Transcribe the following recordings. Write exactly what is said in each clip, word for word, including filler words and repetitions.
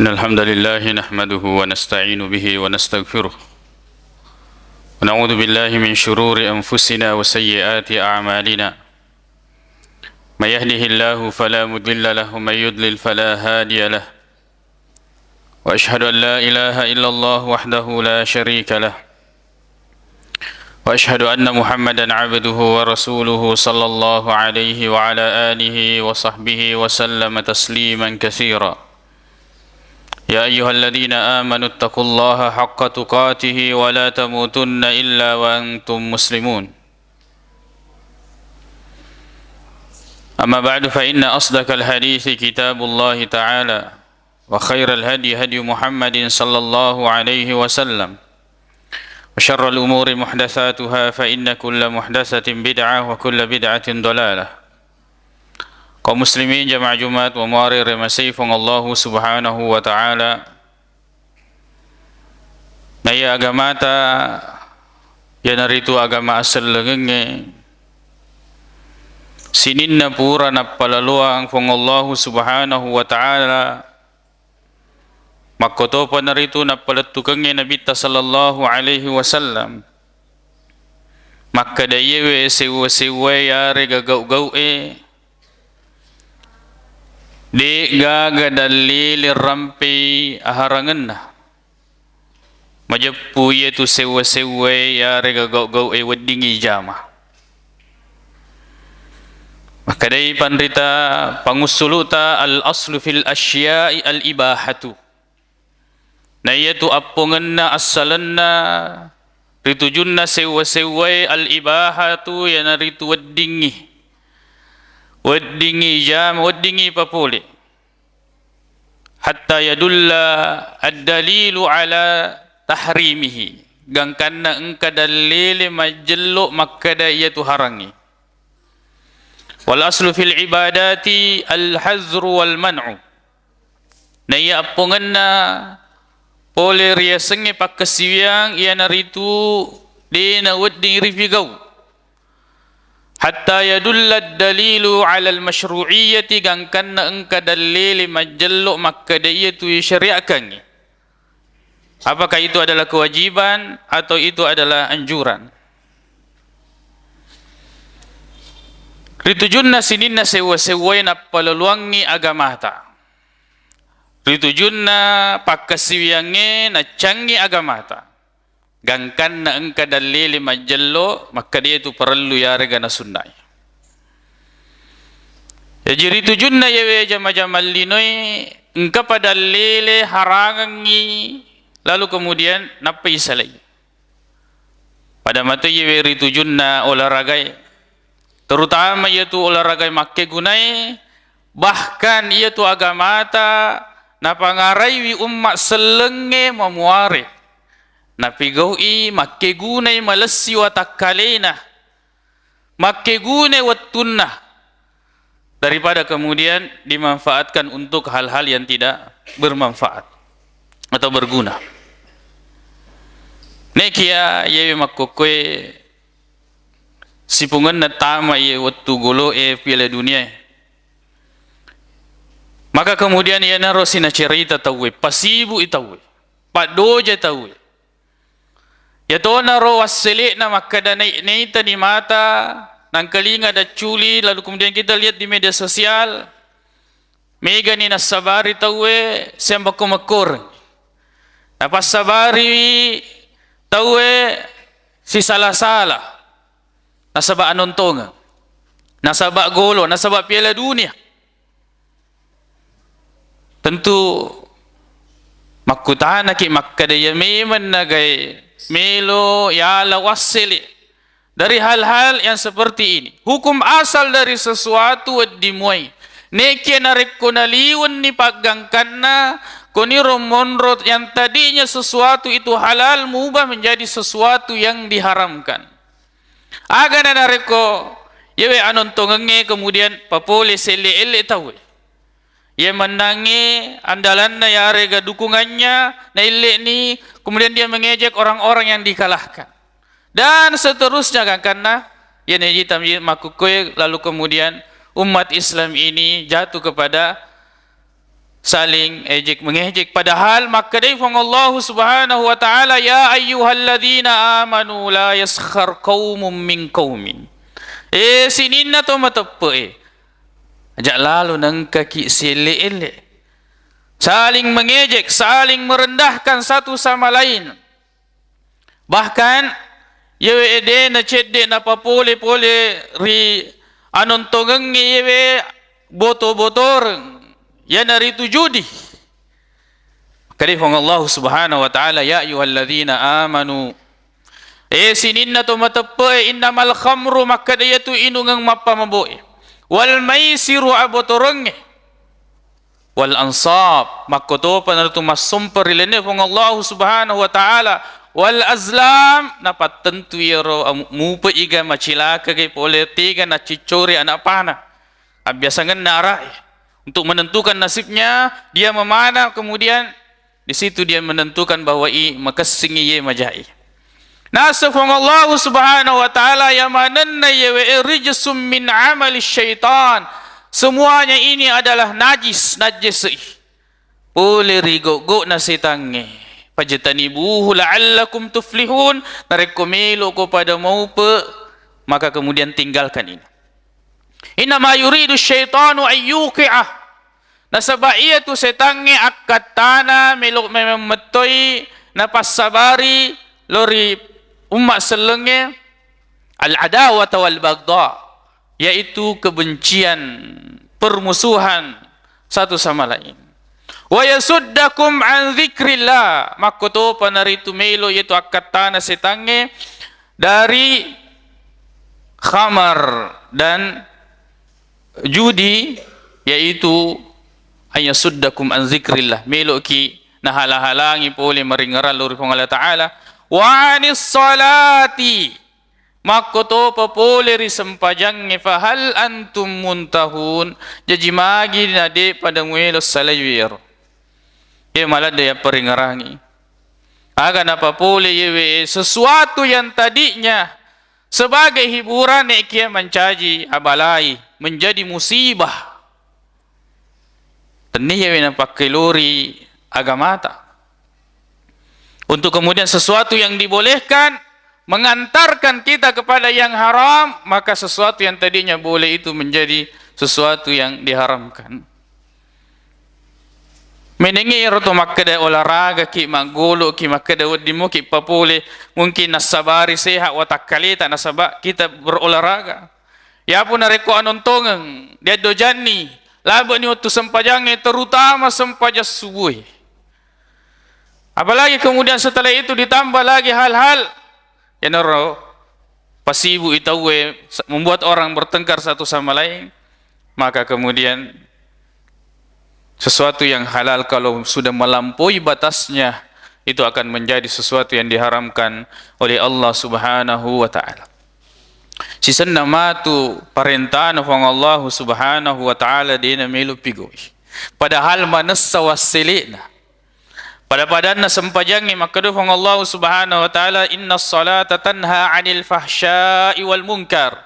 إن الحمد لله نحمده ونستعين به ونستغفره، ونعوذ بالله من شرور أنفسنا وسيئات أعمالنا. من يهده الله فلا مضل له، ومن يضلل فلا هادي له. وأشهد أن لا إله إلا الله وحده لا شريك له، وأشهد أن محمدا عبده ورسوله، صلى الله عليه وعلى آله وصحبه وسلم تسليما كثيرا. يا أيها الذين آمنوا اتقوا الله حق تقاته ولا تموتن إلا وأنتم مسلمون. أما بعد، فإن أصدق الحديث كتاب الله تعالى، وخير الهدي هدي محمد صلى الله عليه وسلم، وشر الأمور محدثاتها، فإن كل محدثة بدعة، وكل بدعة ضلالة. Kaum muslimin jamaah Jumat wa muare remasei Puang Allahu Subhanahu wa Ta'ala. Naiya agamata, iyanaritu agama asellengengnge, sininna pura nappalaloang Puang Allahu Subhanahu wa Ta'ala, makkotopa naritu nappalettukengnge Nabitta sallallahu alaihi wasallam, makkeda iyewe sewwa-sewwae yarega gau-gau'e, de'gaga dallele rampei aharangenna. Majeppu iyatu sewwa-sewwae yarega gau-gau'e weddingngi ijama. Makkedai panrita pangussuluta, al aslu fil asya'i al ibahatu. Na iyatu appongenna assalenna ritujunna sewwa-sewwae al ibahatu, iyanaritu weddingngi. Weddingngi ijama, weddingngi papole. Hatta yadulla ad-dalilu ala tahrimihi, gangkanna engka dallele majjello makkeda iyatu harangngi. Wal aslu fil ibadati al-hazru wal man'u. Naiya appongenna pole riasengnge pakkasiwiang, iyanaritu de nawedding ripigau. Hatta yadulla dalilu alal masyru'iyyati, gangkanna engka dallele majjello makkeda iyatu isyariakangngi. Apakah itu adalah kewajiban atau itu adalah anjuran? Ritujunna sininna sewwa-sewwae nappalaloangngi agamata. Ritujunna pakkasiwiangnge naccangngi agamata. Gangkanna engka dallele majjello makkeda iyatu parellu yarega nasunnai. Jaji ritujunna iyawe jama-jamang linoe, engkapa dallele harangengngi, lalu kemudian nappa isalai. Pada mato iyawe ritujunna olahragae, terutama iyatu olahraga makkegunae, bahkan iyatu agamata napangaraiwi umma sellengnge mamuare, napigau'i makkegunai malessi watakkalena, makkegunai wettunna, daripada kemudian dimanfaatkan untuk hal-hal yang tidak bermanfaat atau berguna. Nekia iyawe makkokkoe sipungenna tama iye wettu golo'e Piala Duniae. Maka kemudian iyanaro sinacerita tauwe, pasibu'i tauwe, paddoja tauwe. Yatonaro wassele'na makkeda nai-, naitani mata, nangkalinga dacculi, lalu kemudian kita lihat di media sosial, megani nassabari tauwe siambakko-makkoreng. Napassabari tauwe sisala-sala. Nasaba anontongeng. Nasaba golo, nasaba Piala Dunia. Tentu makkutanaki makkeda, iya memeng nagai melo yala wassele dari hal-hal yang seperti ini. Hukum asal dari sesuatu wedding muai. Nekia narekko naliwenni paggangkanna, koniro monro yang tadinya sesuatu itu halal, mubah menjadi sesuatu yang diharamkan. Agana narekko iyawe anontongengnge kemudian papole selle-elle tauwe. Iya mennangnge andalanna yarega dukungannya naille'ni, kemudian dia mengejek orang-orang yang dikalahkan. Dan seterusnya, gangkanna iya najita makkukkoe, lalu kemudian umat Islam ini jatuh kepada saling ejek mengejek. Padahal makkedai Puang Allahu Subhanahu wa Ta'ala, "Ya ayyuhalladzina amanu la yaskhar qaumun min qaumin." Eh, sininna to mateppe'e, aja lalo nengkaki sielle-elle, saling mengejek, saling merendahkan satu sama lain. Bahkan, yewe ede na cedde napapole-pole ri anontongengnge yewe boto-botoreng, yanaritu judi. Makkeda Puang Allah Subhanahu wa Ta'ala, "Ya ayyuhalladzina amanu," eh, sininna to mateppe'e, "innamal khamru," makkeda iyatu inungeng mappamabo'e, "wal maisiru," abotorengnge, "wal ansab," makkotopa naritu massompa ri lainna Puang Allahu Subhanahu wa Ta'ala, "wal azlam," napattentu iyaro am-, mupe iga macilaka gai pole tega nacciccori anak pana abbiasangenna ara'e. Untuk menentukan nasibnya, dia memanah, kemudian di situ dia menentukan bahwa i makessingi ye majai. Naseng Puang Allahu Subhanahu wa Ta'ala, iya manenna yewe e rijsum min amali syaitan. Semuanya ini adalah najis, najjesi. Pole ri goggo'na setangnge. Fajtanibuhu la'allakum tuflihun. Narekko meloko pada maupe, maka kemudian tinggalkan ini. Innama yuridu syaitanu ayyuqi'ah. Nasaba iyatu setangnge akkattana melo memeng mettoi napassabari lao ri umma sellengnge al-adawata wal baghdha, yaitu kebencian, permusuhan satu sama lain. Wa yasuddakum an dzikrillah, makkotopa naritu melo iyatu akkattana setangnge dari khamar dan judi, yaitu ayyasuddakum an dzikrillah, meloki nahala-halangi pole maringerang lao ri Puang Allah Ta'ala, wa anis salati, makkotopa pole ri sempajangnge, fahal antum muntahun, jaji magi na de pada muelo salaiwi ero. Ye maladde yapparingerangi. Aga napapole yewe sesuatu yang tadinya sebagai hiburan, nekia mancaji abalai, menjadi musibah. Tennia we napakkelori agamata. Untuk kemudian sesuatu yang dibolehkan mengantarkan kita kepada yang haram, maka sesuatu yang tadinya boleh itu menjadi sesuatu yang diharamkan. Menengngi ero to makkeda olahraga ki, maggolo ki, makkeda wedding mo ki papole, mungkin nassabari sehat watakkaleta nasaba kita berolahraga. Yapu narekko anontongeng, diaddojanni, labe'ni wettu sempajangnge, terutama sempajang subuhe. Apalagi kemudian setelah itu ditambah lagi hal-hal, yenaro pasibu'i tauwe, membuat orang bertengkar satu sama lain, maka kemudian sesuatu yang halal kalau sudah melampaui batasnya, itu akan menjadi sesuatu yang diharamkan oleh Allah Subhanahu wa Ta'ala. Sisenna matu parentana Puang Allahu Subhanahu wa Ta'ala de namelo pigau'i. Padahal manessa wassele'na. Pada-padanna sempajangnge, makkeda Puang Allahu Subhanahu wa Ta'ala, "Innas salata tanha 'anil fahsya'i wal munkar."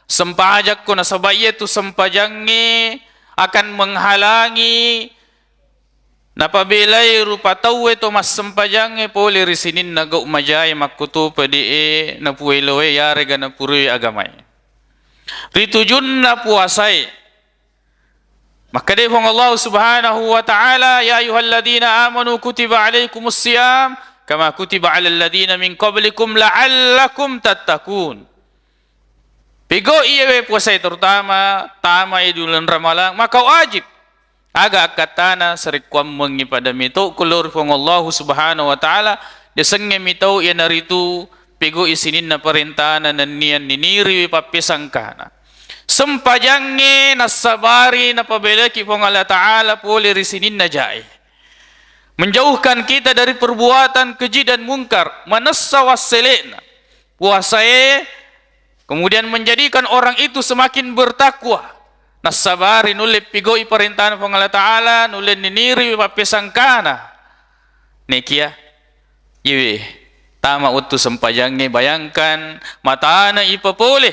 Sempajakko, nasaba iyatu sempajangnge akan menghalangi, napabelai rupa tauwe to massempajangnge pole ri sininna gau majae, makkutopa de'e napueloe yarega napurui agamae. Ritujunna puasae, makkedai Puang Allah Subhanahu wa Ta'ala, "Ya ayyuhalladzina amanu kutiba alaikumus siyam kama kutiba alal ladzina min qablikum la'allakum tattaqun." Pegau iyewe puasae, terutama tama di bulan Ramalang, maka wajib. Aga akkattana, sarekkuammengngi pada metau ko lao ri Puang Allahu Subhanahu wa Ta'ala, diasengnge mitau iyanaritu pegau'i sininna parentana nennia niniriwi pappesangkana. Sempajangnge nassabari napabelaki Puang Allah Ta'ala pole ri sininna jae. Menjauhkan kita dari perbuatan keji dan mungkar, manessa wassele'na. Puasae kemudian menjadikan orang itu semakin bertakwa. Nassabari nulle pigau'i parentana Puang Allah Ta'ala, nulle niniriwi pappesangkana. Nekia, iwe, tama wettu sempajangnge, bayangkan, matana ipapole.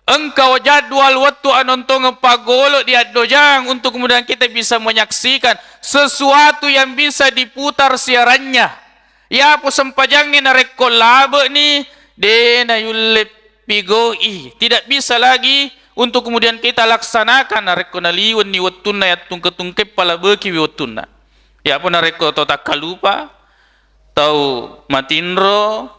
Engkau jadwal wettu anontongeng paggolo diaddojang untuk kemudian kita bisa menyaksikan sesuatu yang bisa diputar siarannya. Yapo sempajangnge narekko labe'ni, de nayulle pigau'i. Tidak bisa lagi untuk kemudian kita laksanakan narekko naliwenni wettunna yattungke-tungke palabekiwi wettunna. Yapo narekko tau takkalupa, tau matinro,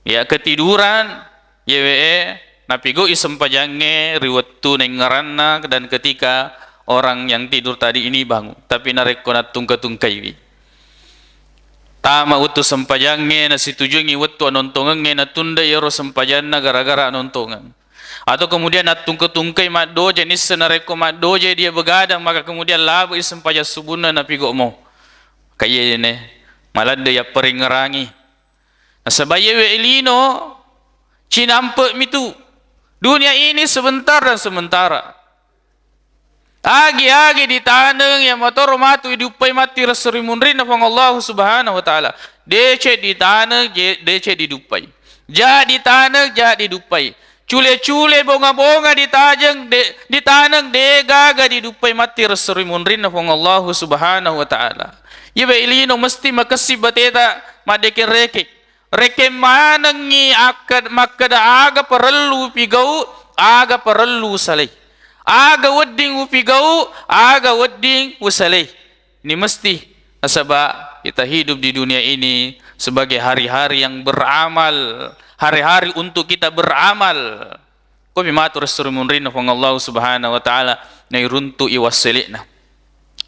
ya, ketiduran, yewe'e, napigau'i sempajangnge ri wettu naingngeranna dan ketika orang yang tidur tadi ini bangun. Tapi narekko nattungke-tungkeiwi, tama wettu sempajangnge, nasitujuangngi wettu anontongengnge, natunda iyaro sempajanna gara-gara anontongeng. Atau kemudian nattungke-tungkei maddoja, nisseng narekko maddoja dia begadang, maka kemudian labe'i sempajang subunna napigau mo. Kaiyene maladde yapparingngerangi. Nasaba iyewe lino, cinampe'mi tu. Dunia ini sebentar dan sementara. Agi-agi ditaneng, iya matoro matu iduppai matti resso ri munrinna Puang Allahu Subhanahu wa Ta'ala. Deceng ditaneng, je-, deceng diduppai. Ja ditaneng, ja diduppai. Cule-cule, bonga-bonga ditajeng, de-, ditaneng, degaga diduppai matti resso ri munrinna Puang Allahu Subhanahu wa Ta'ala. Iyewe lino mesti makessing bateta maddekeng-rekeng. Rekeng manengngi akked-, makkeda aga parellu upigau, aga parellu usalai. Aga wedding upigau, aga wedding usalai. Ini mesti, nasaba kita hidup di dunia ini sebagai hari-hari yang beramal, hari-hari untuk kita beramal. Kopi matu resso ri munrinna Puang Allahu Subhanahu wa Ta'ala, nairuntu'i wassele'na.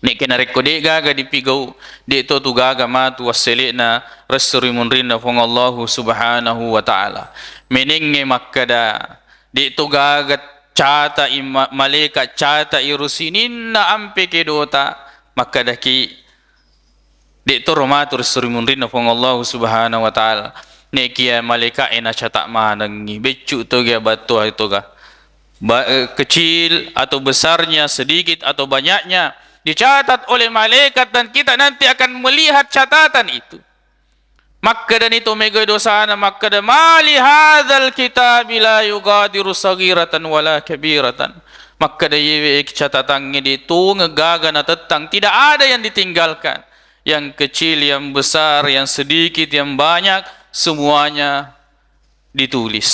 Nekke narekko de gaga dipigau, de to tu gaga matu wassele'na resso ri munrinna Puang Allahu Subhanahu wa Ta'ala. Menengnge makkeda, de to gaga cata i ma-, maleka cata i ro sininna ampe kedota, makkedaki, de toro matu resso ri munrinna Puang Allahu Subhanahu wa Ta'ala. Nekia malaika'e nacata manengngi, beccu toga, battoa toga. Ba-, eh, kecil atau besarnya, sedikit atau banyaknya, dicatat oleh malaikat dan kita nanti akan melihat catatan itu. Makkedani to mega dosana, makkeda, "Mali hadzal kitabi la yughadiru saghiratan wala kabiratan." Makkeda, "Yewe catatangnge de tongeng gaga natettang, tidak ada yang ditinggalkan." Yang kecil, yang besar, yang sedikit, yang banyak, semuanya ditulis.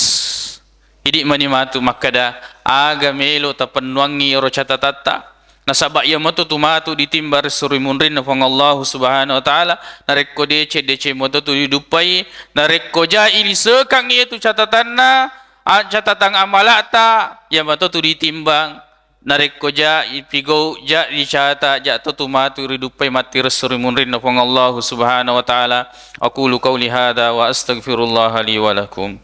Idi mani matu makkeda, aga melo tapennuangngi ero catatatta? Nasaba iya matu tu matu ditimbang resso ri munrinna Puang Allahu Subhanahu wa Ta'ala, narekko deceng, deceng matu tu diduppai, narekko ja ilisekang iya tu catatanna, a-, catatang amala'ta, iya matu tu ditimbang. Narekko ja ipigau, ja dicata, ja to tu matu riduppai matti resso ri munrinna Puang Allahu Subhanahu wa Ta'ala. Aqulu qauli hadza wa astaghfirullaha li wa lakum.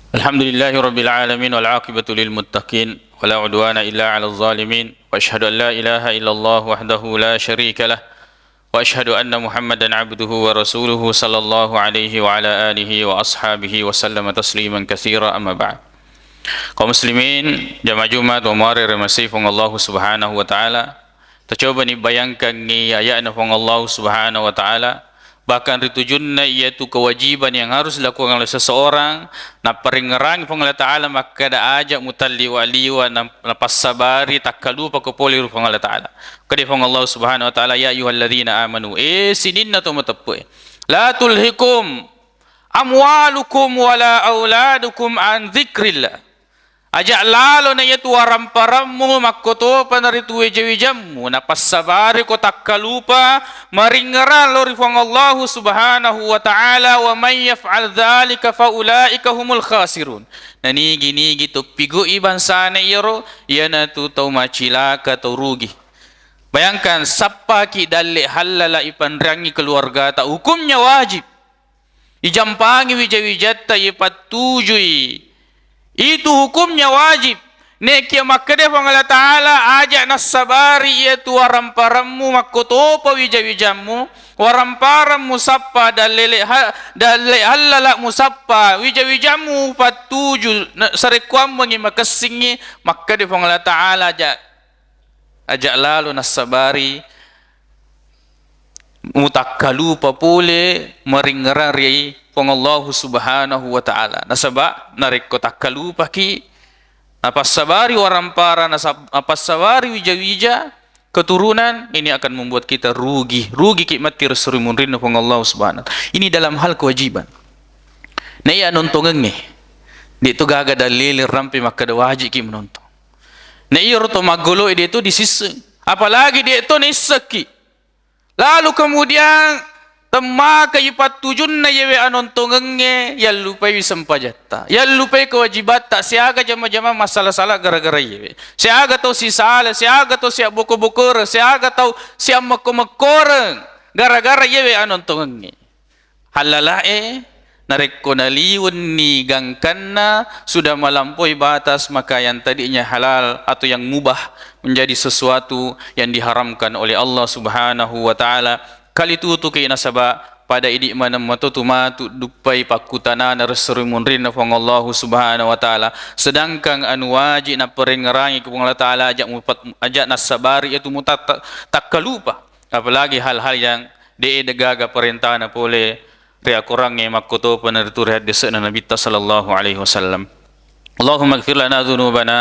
Alhamdulillahi rabbil alamin, wal aqibatu lil muttaqin, wa la udwana illa 'alal zalimin. Wa asyhadu an la ilaha illallah wahdahu la syarika lah. Wa asyhadu anna Muhammadan abduhu wa rasuluhu sallallahu alaihi wa ala alihi wa ashabihi wa sallama tasliman katsira, amma ba'd. Kaum muslimin, jamaah Jumat wa muare remasi Puang Allahu Subhanahu wa Ta'ala. Tacobani bayangkangngi aya'na Puang Allahu Subhanahu wa Ta'ala, bahkan ri tujunna iyatu kewajiban yang harus dilakukan oleh seseorang, napparingngerangi Puang Allah Ta'ala makkeda, "Aja mutalliwa-liwa, na-, napassabari, takkalupa ko pole ri Puang Allah Ta'ala." Kede Puang Allah Subhanahu wa Ta'ala, "Ya ayyuhalladzina amanu," eh, sininna to mateppe, "la tulhikum amwalukum wala auladukum an dzikrillah." Aja lalo na iyatu waramparammu, makkotopa naritu wija-wijammu, napassabari ko takkalupa maringngerang lao ri Puang Allahu Subhanahu wa Ta'ala, "Wa may yaf'al dzalika fa ulaika humul khasirun." Nanigi-nigi to pigau'i bangsana iyaro, iyanatu tau macilaka, tau rugi. Bayangkan, sappaki dalle hallala ipanreangngi keluargata, hukumnya wajib. Ijampangi wija-wijatta ipattujui. Itu hukumnya wajib. Nekia makkeda Puang Allah Ta'ala, "Aja nassabari iyatu waramparammu, makkotopa wija-wijammu, waramparammu sappa, dallele ha-, dalle hallala musappa, wija-wijammu pattuju, na-, sarekkuammengi makessingngi," makkeda Puang Allah Ta'ala, aja aja' lalo nassabari mutakkalupa pole maringngerang ri Puang Allahu Subhanahu wa Ta'ala. Nasaba narekko takkalupaki, napassabari warampara, nasab-, napassabari wija-wija keturunan, ini akan membuat kita rugi. Rugi ki matti ri esso ri munrinna Puang Allahu Subhanahu wa Ta'ala. Ini dalam hal kewajiban. Na iya nontongengnge, de' to gaga dalil rampe makkeda wajib ki menonton. Na iyaro to maggolo e de' to disisseng. Apalagi de' to naissekki. Lalu kemudian temmaka ipattujunna yewe anontongengnge, yallupaiwi sempajatta, yallupai kewajibatta, siaga jama-jama massala-sala gara-gara yewe, siaga tau sisala, siaga tau siabboko-bokoreng, siaga tau siammekko-mekkoreng gara-gara yewe anontongengnge. Hallala'e, narekko naliwenni gangkanna sudah melampaui batas, maka yang tadinya halal atau yang mubah menjadi sesuatu yang diharamkan oleh Allah Subhanahu wa Ta'ala. Kalitutuki nasaba pada idi maneng matotu matu duppai pakkutanana ri esso ri munrinna Puang Allahu Subhanahu wa Ta'ala. Sedangkan anu wajib naparengngerangi Puang Allah Ta'ala aja' mupat-, aja' nassabari itu mutatta-, takkalupa. Apalagi hal-hal yang de' gaga parentana pole ri akorangnge, makkotopa naritu ri haddese'na Nabitta sallallahu alaihi wasallam. اللهم اغفر لنا ذنوبنا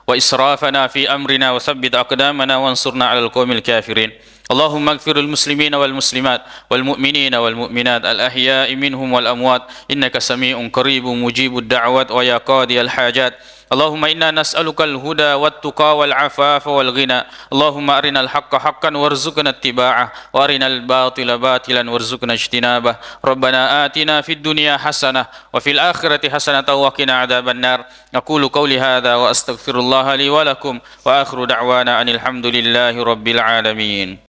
وإسرافنا في أمرنا وثبت أقدامنا وانصرنا على القوم الكافرين. اللهم اغفر للمسلمين والمسلمات والمؤمنين والمؤمنات الأحياء منهم والأموات إنك سميع قريب مجيب الدعوات ويا قاضي الحاجات. اللهم إنا نسألك الهدى والتقى والعفاف والغنى. اللهم أرنا الحق حقا وارزقنا اتباعه وأرنا الباطل باطلا وارزقنا اجتنابه. ربنا آتنا في الدنيا حسنة وفي الآخرة حسنة وقنا عذاب النار. أقول قولي هذا وأستغفر الله لي ولكم وآخر دعوانا أن الحمد لله رب العالمين.